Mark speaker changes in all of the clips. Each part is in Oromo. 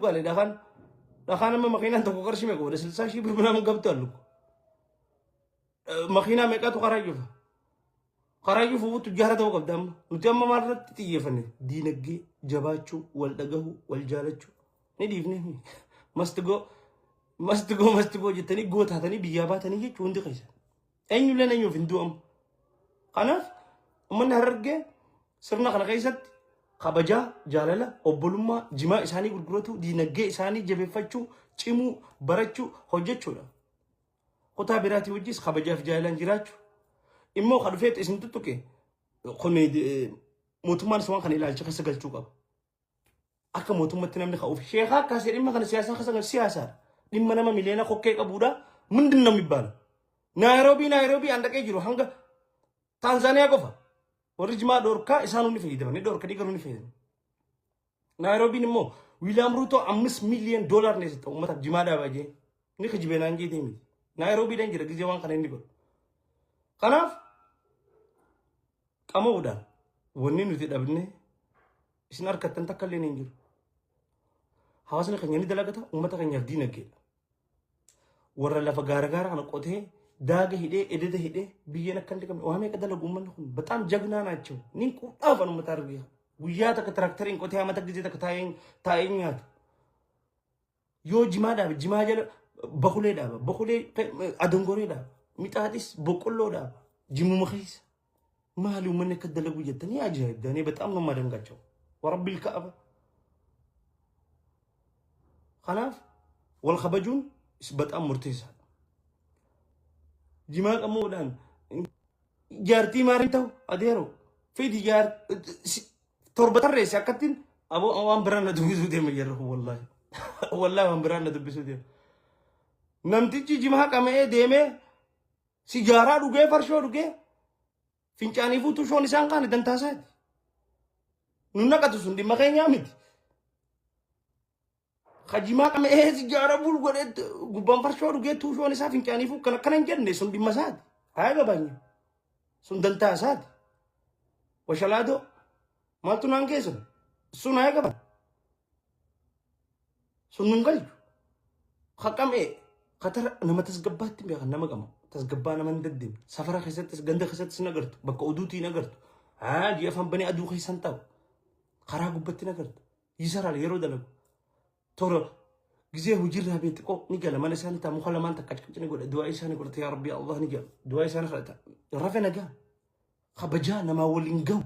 Speaker 1: Galee dhakaan dhakaan amma makiinaan tokko qarshii meeqa godhe silsaa shii bir ምናምን ገብቷል እኮ። Makiinaa meeqatu karaa cufa? Karaa cufu tujjaara ta'uu qabda amma. Nuti amma maal irratti xiyyeeffanne? Diinagdee jabaachuu, wal dhagahuu, wal jaalachuu. Ni dhiifne. Must go, must go, must go jettanii gootaatanii biyyaa baatanii jechuun hundi keessa. Eenyulleen eenyuuf hin du'amu. Kanaaf uummanni Harargee sirna kana keessatti kabajaa, jaalala, obbolummaa, jimaa isaanii gurguratu, diinagdee isaanii jabeeffachuu, cimuu, barachuu, hojjechuudha. Kutaa biraatii wajjis kabajaa fi jaalalaan jiraachuu. Immoo kan dhufeet isin tuttuqe kun mootummaan waan kana ilaalcha keessa galchuu qaba. Akka mootummatti namni ka'uuf sheekaa akkaasee dhimma kana siyaasaa keessa galchu siyaasaadha. Dhimma nama miliyoona kokkee qabuudha. ምንድን ነው የሚባለው? Naayiroobii Naayiroobii an dhaqee jiru hanga Taanzaaniyaa qofa. Warri jimaa dhorkaa isaan ni fayyadaman. Ni dhorkanii garuu ni fayyadaman. Naayiroobiin immoo Wiiliyaam Ruutoo 5 miiliyoon doolaar ni sitta uummataaf jimaa dhaabaa jee. Ni kijibee naan jeetee miti. Naayiroobiidhaan jira gizee waan kana inni godhu. Kanaaf qama'uudhaan wanni nuti dhabne isin harkattan takka illee hin jiru. Hawaasni keenya ni dalagata, uummata keenyaaf diinagdeedha. Warra lafa gaara gaara kana qotee daaga hidhee ededa hidhee biyyeen akka hin dhiqamne waa meeqa dalagu uummanni kun በጣም ጀግና ናቸው. Nin qudhaafan uummata argee guyyaa takka tiraakteriin qotee amata gizee takka taa'ee nyaatu. Yoo jimaa dhaabe jimaa jala bakulee dhaaba, bakulee adongoree dhaaba, mixaaxis boqqolloo dhaaba, jimuma keessa. Maali uummanni akka dalagu jettanii ajaa'ibdanii በጣም ነው የማደንቃቸው ورب الكعبة. Kanaaf wal kabajuun በጣም murteessaadha. Jimaa qamuudhaan jaartii maaliin ta'u adeero fidi jaar torba tarreesse akkattiin aboo waan biraan na dubbisuu deema jirra kun wallaahi wallaahi waan biraan na dubbisuu deema. Namtichi jimaa qama'ee deemee sijaaraa dhugee farshoo dhugee fincaanii fuutuu shoon isaan kaane dantaasaati. Nu naqatu sun dhimma keenyaa miti. Kajimaa qama'ee sijaara bul godhee gubbaan farshoo dhugee tuushoon isaa fincaanii fuu kan akkana hin jenne sun dhimma isaati. Haa gabaanya. Sun dantaa isaati. Washalaadoo maaltu naan geessan sun haa gaban. Sun nun galchu. Haqamee katara nama tasgabbaatti beekan nama qama. Tasgabbaa nama hin deddeemne. Safara keessattis ganda keessattis hin agartu. Bakka oduutii hin agartu. Haa ji'a afaan banee aduu keessan ta'u. Karaa gubbatti hin agartu. Yisaraal yeroo dalagu. Toora gizee hojiirraa bee xiqqoo ni gala mana isaanii ta'a muka lamaan takka ni godha du'aa isaanii godhata yaa rabbi Allah ni jedha du'aa isaanii kadhata. Rafe nagaa kabajaa namaa waliin gahu.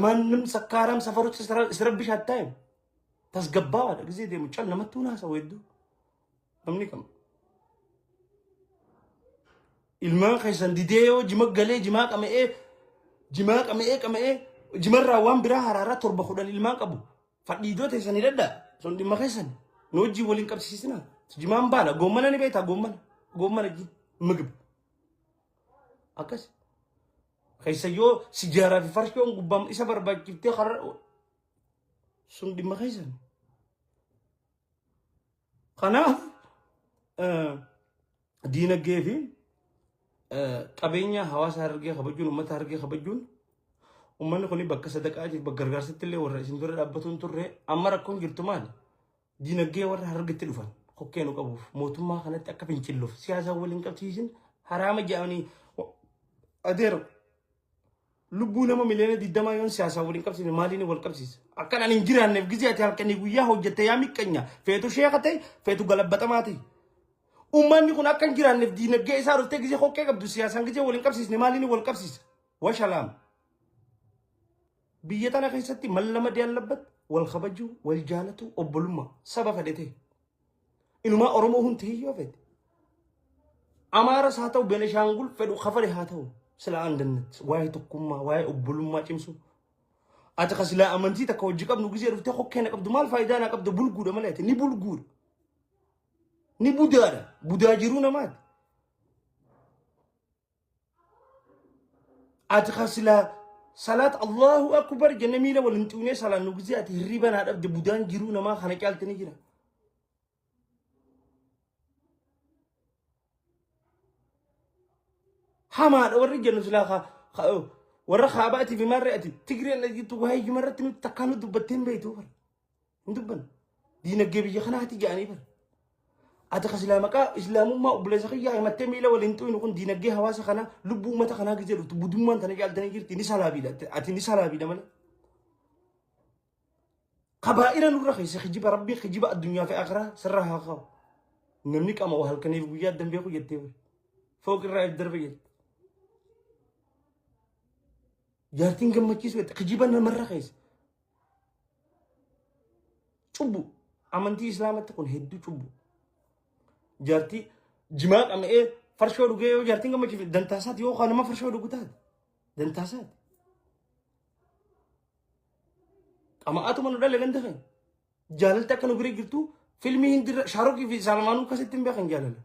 Speaker 1: ማንም ሰካራም ሰፈር ውስጥ ሲረብሽ አታይም። tasgabbaa'aadha ጊዜ deemu cal namattuu naasa weedduu namni kam ilmaan keessan didee yoo jima galee jimaa qama'ee jimaa qama'ee qama'ee jimarraa waan biraa haraaraa torba 10 ilmaan qabu fadhiidoo teessan hidhadhaa sun dhimma keessan nu wajjin waliin qabsiisina jimaan baala goommana ni beektaa goommana goommana ji ምግብ akkas keessa yoo sijaaraa fi farshoon gubbaan isa barbaachiftee karaa sun dhimma keessan. Kanaaf diinagdee fi qabeenya hawaasa Harargee kabajuun uummata Harargee kabajuun uummanni kun bakka sadaqaa bakka gargaarsatti illee warra isin dura dhaabbatuun turre. Amma rakkoon jirtu maali? Diinagdee warra Harargetti dhufan kokkee nu qabuuf mootummaa kanatti akka fincilluuf siyaasaan waliin qabsiisin haraama jedhanii adeero lubbuu nama miliyoona 20 yoon siyaasaan waliin qabsiisne maaliin wal qabsiisa? Akkan ani hin jiraanneef gizee ati halkanii guyyaa hojjette yaa miqqanya feetu sheeka ta'e feetu galabbatamaa ta'e. Uummanni kun akka hin jiraanneef diinagdee isaa dhuftee gizee kokkee qabdu siyaasaan gizee waliin qabsiisne maaliin wal qabsiisa? Washalaam. Biyya tana keessatti መለመድ ያለበት wal kabajuu, wal jaalatu, obbolummaa saba fedhe ta'e. Inumaa Oromoo hundi hiyyoo fedhe. Amaaras haa ta'u, Benishaangul fedhu kafale haa ta'u, sila አንድነት waa'ee tokkummaa, waa'ee obbolummaa cimsu. Ati ka silaa amantii takka hojii qabnu gizee dhuftee kokkee na qabdu maal faayidaa na qabdu? Bulguudha malee ati ni bulguudha. Ni budaadha. Budaa jiruu namaati. Ati ka silaa salaat Allahu akbar jenne miila waliin xuunee salaan nu gizee ati hirriba naa dhabde budaan jiruu namaa kana caalti ni jira. Hamaadha warri jennu silaa warra kaabaatii fi maarree ati Tigreen jettu waa'ee jimarratti nuti takkaa nu dubbattee hin beektu. Hin dubbanne. Diinagdee biyya kanaati jedhanii bara. Ati ka silaa maqaa islaamummaa obboleessa kiyyaa himattee miila waliin xuynu kun diinagdee hawaasa kanaa, lubbuu uummata kanaa gizee dhuftu budummaan tana caaltanii jirti ni salaabiidha. Ati ni salaabiidha malee. Kabaa'ira nurra keessa kijiba, rabbii kijiba addunyaa fi akiraa sirra haa kaa'u. Namni qama waa halkaniif guyyaa addan beeku jettee bara. Fooq irraa if darbe jette. Jaartiin gammachiisu jette, kijiba namarra keessa. Cubbu amantii islaamatti kun hedduu cubbu. Jaartii jimaa qama'ee farshoo dhugee yoo jaartiin gammachiifte dantaasaati, yoo kaan nama farshoo dhugu taate dantaasaati. Qama'aatuma nu dhale ganda keenya. Jaalalti akka nu bira jirtu filmii hindirra Shaarukii fi Saalmaanuu akkasitti hin beekan jaalala.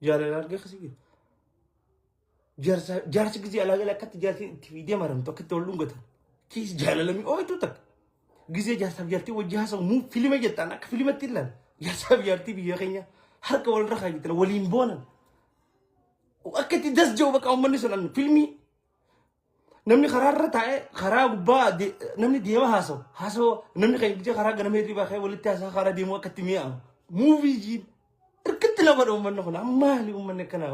Speaker 1: Jaalala argee akkasii jira. Jaarsa jaarsi gisee alaa galee akkatti jaartiin itti fiidee maramtu, akkatti wal dhungatan. Kiis jaalala mi'ooytu takka. Gisee jaarsaaf jaartii wajji haasa'u muu filima jettaan akka filimatti ilaala. Jaarsaaf jaartii biyya keenya harka walirra kaayatan waliin boonan. Akka itti das jedhu bakka uummanni sun annu filmii namni karaa irra taa'ee karaa gubbaa namni deema haasa'u haasa'u, namni kan gisee karaa ganama hirribaa ka'ee walitti haasa'a karaa deemu akka itti mi'aawu muuvii jiin hirkitti nama godha. Uummanni kun maali? Uummanni akkanaa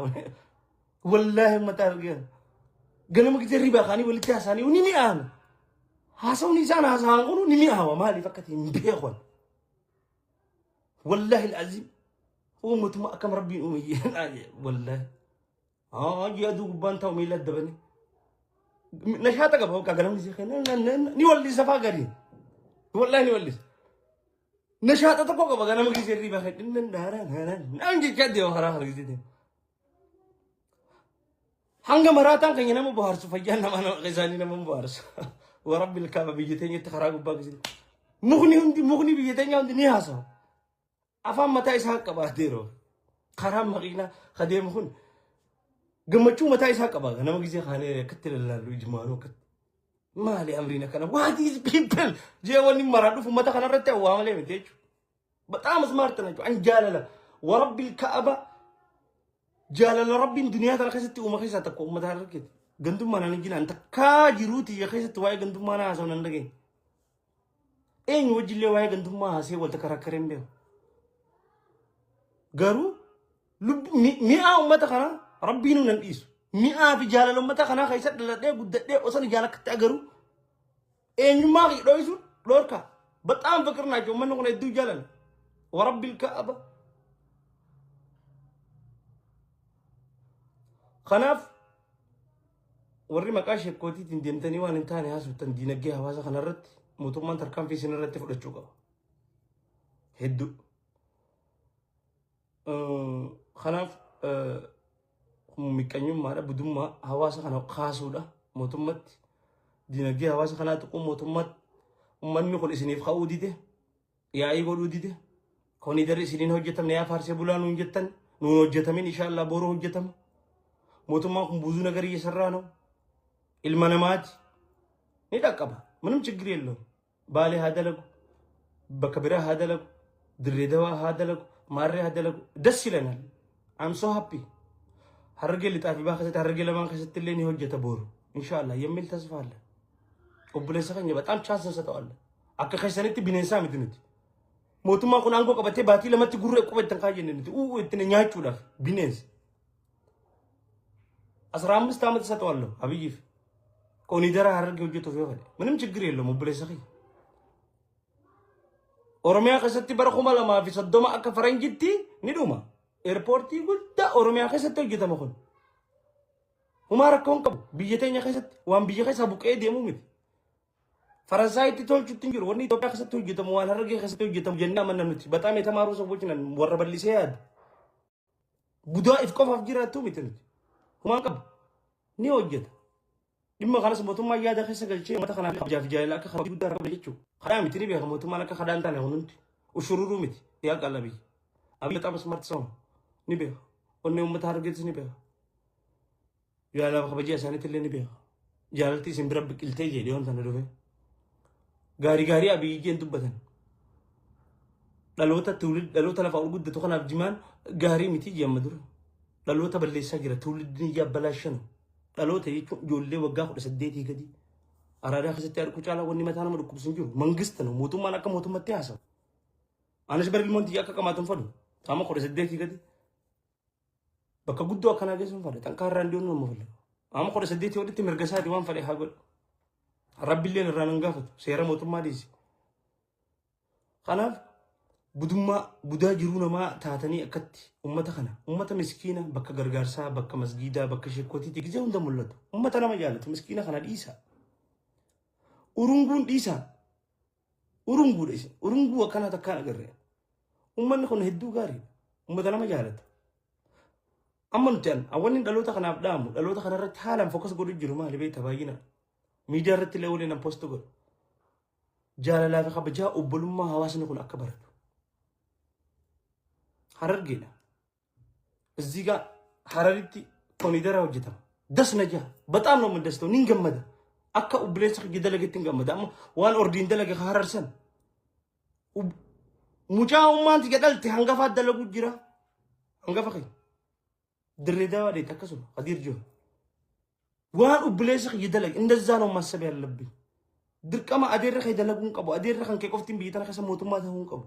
Speaker 1: wallaahi uummata argina. Ganama gisee hirribaa kaanii walitti haasa'anii ni mi'aawu. Haasa'uun isaan haasa'an kun ni mi'aawa, maaliif akka ta'e hin beekan. Wallaahi al'aziim, uummatuma akkam rabbiin uume wallaahi. Haa, aduu gubbaan ta'u miila addabanii. Nashaata qaba bakka ganamni si kenna ni wallisa faa gariin. Wallaahi ni wallisa. Nashaata tokko qaba ganama gisee hirribaa kan dhinnan daaraa naan jechaa deema karaa kana gisee deema. Hanga maraataan keenya nama bohaarsu, fayyaan nama nama isaanii nama bohaarsu. Warabbil kaaba biyya teenyatti karaa gubbaa gisee. Mukni hundi, mukni biyya teenyaa hundi ni haasawa. Afaan mataa isaa qabaateeroo. Karaan maqiinaa ka deemu kun gammachuu mataa isaa qaba. Nama gisee kaanee akkatti lallaallu ijmaanuu akkatti. Maali amriin akkana? What is people? Jee wanni maraa dhufu uummata kanarratti hawaa malee miti jechuudha. በጣም smart ናቸው. An jaalala warabbil ka'aba jaalala rabbiin duniyaa tana keessatti uuma keessaa tokko uummata argate. Gandummaa naan hin takkaa jiruu tiyya keessatti waa'ee gandummaa naa haasa'u nan dhageenye. Eenyu wajjillee waa'ee gandummaa haasee wal takarakkare hin beeku. Garuu mi'aa uummata kanaa rabbiin nan dhiisu. Mi'aa fi jaalala uummata kanaa keessa dhaladhee guddadhee osoo ijaan akkatti agaru eenyummaa kiyya dho'isuun dhorka. በጣም ፍቅር ናቸው. Uummanni kun hedduu jaalala. Warabbil ka'aba. Kanaaf warri maqaa sheekkootiitiin deemtanii waan hin taane haasoftan, diinagdee hawaasa kanarratti mootummaan tarkaanfii isin irratti fudhachuu qaba. Hedduu. Kanaaf miqqanyummaadha, budummaa hawaasa kana kaasuudha mootummatti. Diinagdee hawaasa kanaa tuquu mootummaatti uummanni kun isiniif ka'uu dide, yaa'ii godhuu dide, kooniidarri isiniin hojjetamne yaa faarsee bulaa nuun jettan, nuun hojjetamin, inshallah boru hojjetama. Mootummaan kun ብዙ ነገር እየሰራ ነው። Ilma namaati. Ni dhaqqaba. ምንም ችግር የለውም። Baalee haa dalagu, bakka biraa haa dalagu, Dirree Dawaa haa dalagu, Maarree haa dalagu. ደስ ይለናል። I'm so happy. Harargee lixaa fi baa keessatti, Harargee lamaan keessatti illee ni hojjeta boru. Inshallah የሚል ተስፋ አለ። Obboleessa keenya በጣም chance እንሰጠዋለን። Akka keessanitti bineensaa miti nuti. Mootummaan kun aangoo qabatee baatii 2tti gurra quba ittiin kaayyanne nuti. Uu ittiin nyaachuudhaaf bineensa. 15 ዓመት እሰጠዋለሁ አብይፍ ኮሪደር ሀረርጌ hojjetuuf yoo fedhe ምንም ችግር የለውም። Obboleessa kiyya. Oromiyaa keessatti bara 2030 akka faranjitti ni dhuma. Eerpoortii guddaa Oromiyaa keessatti hojjetama kun. Humaa rakkoon qabu biyya teenya keessatti waan biyya keessaa buqqee deemuu miti. Faransaayitti tolchutti hin jiru. Wanni Itoophiyaa keessatti hojjetamu waan Harargee keessatti hojjetamu jennee amanna nuti. በጣም የተማሩ ሰዎች ነን. Warra bal'isee yaadu. Budaa if qofaaf jiraattu miti nuti. Humaan qabu. Ni hojjeta. Dhimma kanas mootummaan yaada keessa galchee uummata kanaaf kabajaaf jaalala akka kabajaa guddaa qaba jechuudha. Kadhaa miti, ni beeka mootummaan akka kadhaa hin taane hundi. Ushururuu miti. Yaa qallabii. Abiy በጣም smart ሰው ነው. Ni beeka. Onnee uummata Harargeetis ni beeka. Jaalala kabajaa isaaniitti illee ni beeka. Jaalalti isin bira biqiltee jedhee wanta na dhufe. Gaarii gaarii Abiyyi jeen dubbatan. Dhaloota ትውልድ dhaloota lafaa ol guddatu kanaaf jimaan gaarii miti jemma dura. Dhaloota balleessaa jira, ትውልድ እያበላሸ ነው. Dhaloota jechuun ijoollee waggaa 18 gadi. Araadaa keessatti arguu caalaa wanni mataa nama dhukkubsu hin jiru. Mangista ነው mootummaan akka mootummatti haasawu. Anis bari ilmoon tiyya akka qamaatu hin fadhu. Qaama 18 gadi. Bakka guddoo akkanaa geessu hin fadhu. Xankaarraa hin deemnu nama fadhu. Qaama 18 olitti mirga isaati waan fadhe haa godhu. Rabbilleen irraa nan gaafatu. Seera mootummaa dhiisi. Kanaaf budummaa budaa jiruu namaa taatanii akkatti ummata kana ummata miskiina bakka gargaarsaa, bakka masgiidaa, bakka sheekootiitti gizee hunda mul'atu. Ummata nama jaalatu miskiina kana dhiisa. Urunguun dhiisa. Urunguudha isin. Urunguu akkanaa takkaan agarre. Ummanni kun hedduu gaariidha. Ummata nama jaalatu. Amma nuti an wanni dhaloota kanaaf dhaamu, dhaloota kanarratti haalaan focus godhu jiru maali beekta? Baay'ina. Miidiyaa irratti illee waliin an post godhu. Jaalalaa fi kabajaa obbolummaa hawaasni kun akka baratu. Harargeedha. እዚህ ጋር ሀረሪtti ኮሪደራ hojjetama. Das na jaha. በጣም ነው የምደስተው. Nin gammada. Akka obboleessa kiyya dalagetti hin gammada. Amma waan ordiin dalage hararsan. Mucaa ummaan tiyya dhalte hangafaa dalagu jira. Hangafa kiyya. Dirree Dawaa dheete akkasuma Kadiir Joon. Waan obboleessa kiyya dalage እንደዛ ነው ማሰብ ያለብኝ. Dirqama adeerra kee dalaguu hin qabu. Adeerra kan kee qoftiin biyya tana keessa mootummaa ta'uu hin qabu.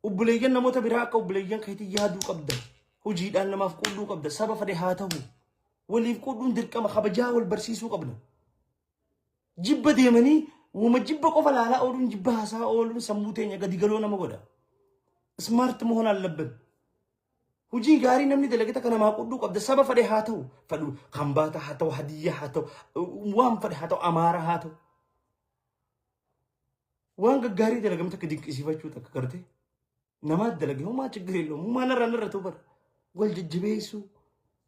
Speaker 1: Obboleeyyan namoota biraa akka obboleeyyan keetii yaaduu qabda. Hojiidhaan namaaf quudhuu qabda. Saba fedhe haa ta'u. Waliif quudhuun dirqama, kabajaa wal barsiisuu qabna. Jibba deemanii wuma jibba qofa laalaa ooluun, jibba haasaa ooluun sammuu teenya gadi galoo nama godha. Smart መሆን አለብን. Hojii gaarii namni dalage takka namaa quudhuu qabda. Saba fedhe haa ta'u. Fedhu Kambaata haa ta'u, Hadiyyaa haa ta'u, waan fedhe haa ta'u, Amaara haa ta'u. Waan gaggaarii dalagame takka dinqisiifachuu takka gartee. Namaat dalage homaa ችግር የለውም. Homaa narraa narra ta'u bara. Wal jajjabeessuu,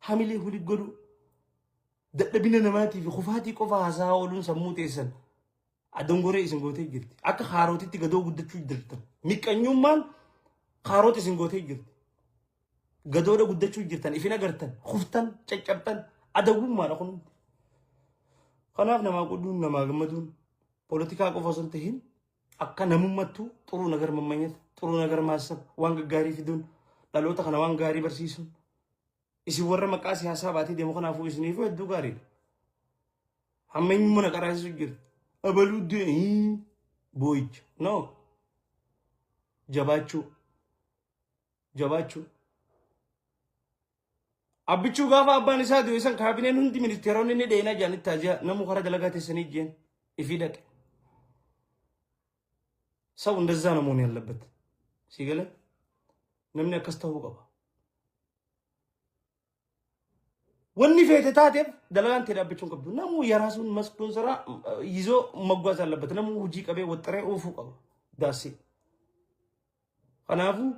Speaker 1: hamilee walii godhuu, dadhabina namaatii fi kufaatii qofa haasaa ooluun sammuu teessan adongoree isin gootee jirti. Akka haarootitti gadoo guddachuu jirtan. Miqqanyummaan haaroot isin gootee jirti. Gadoodha guddachuu jirtan, ifin agartan, kuftan, caccabtan, adawwummaadha kun hundi. Kanaaf namaa qudhuun, namaa gammaduun poolitikaa qofa osoo hin tahin akka namummattuu ጥሩ ነገር መመኘት, ጥሩ ነገር ማሰብ, waan gaggaarii fiduun, dhaloota kana waan gaarii barsiisuun, isin warra maqaa siyaasaa baatee deemu kanaafuu isiniifuu hedduu gaariidha. Hamma inni mana qaraasisu jira. Abaluu boo'icha. No. Jabaachuu. Jabaachuu. Abbichuu gaafa abbaan isaa du'e san kaabineen hundi ministeeronni ni dheenaa jedhanitti taaziyaa namuu karaa dalagaa teessanii jeen ifii dhaqe. ሰው እንደዛ ነው መሆን ያለበት። ሲገለ namni akkas ta'uu qaba. Wanni feete taateef dalagaan tee dhaabbachuu hin qabdu. Namuu የራሱን መስኩን ስራ ይዞ መጓዝ አለበት. Namuu hojii qabee waxxaree oofuu qaba. Daasii. Kanaafuu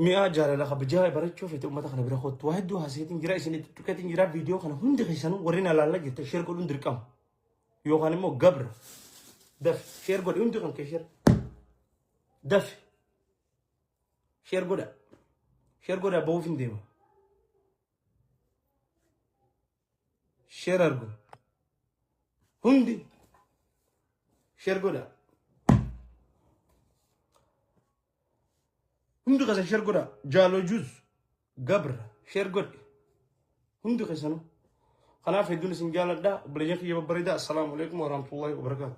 Speaker 1: mi'a jaalala kabajaa barachuu feete uummata kana bira kottu. Waa hedduu haaseetiin jira, isin itti tuqeetiin jira. Viidiyoo kana hundi keessanuu warri na laallaa jirtan share godhuun dirqama. Yookaan immoo gabra. Dafi share godhi, hundi kan kee share. Dafi. Share godha. Share godha, bahuuf hin deema. Share argu. Hundi. Share godha. Hundi keessan share godha. Jaaloo juuz. Gabra. Share godhi. Hundi keessanuu. Kanaaf hedduun isin jaaladha. Obboleeyyan kiyya babbareedaa. Assalaamu alaikum warahmatullahi wabarakaatu.